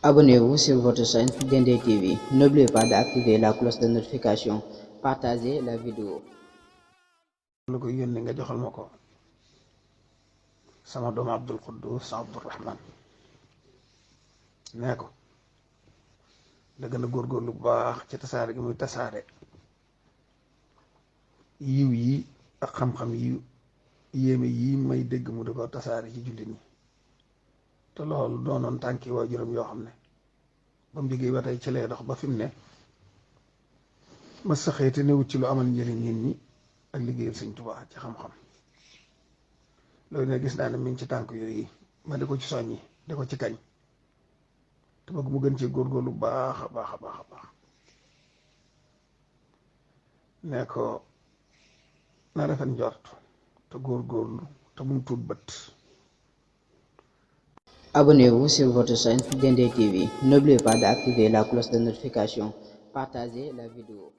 Abonnez-vous sur votre chaîne Dendé TV. N'oubliez pas d'activer la cloche de notification. Partagez la vidéo. lu ko yónni nga joxal ma ko sama doom Abdul Quddus Abdurrahman nee ko da gën a góorgóorlu bu baax ci tasaare gi muy tasaare yiw yi ak xam-xam yi yéeme yi may dégg mu di ko tasaare ci jullit ñi te loolu doonoon tànki waajuram yoo xam ne ba mu jógee ba tey ci lay dox ba fi mu ne ma saxee te newut ci lu amal njëriñ nit ñi ak liggéeyal Sëñ Tuubaa ci xam-xam loolu ne gis naa ne mi ngi ci tànk yooyu ma di ko ci soññi di ko ci kañ te bëgg mu gën cee góorgóorlu baax a baax a baax a baax ne ko na rafet njort te góorgóorlu te mu tuut bët. Abonnez-vous sur votre chaîne Dendé TV. N'oubliez pas d'activer la cloche de notification. Partagez la vidéo.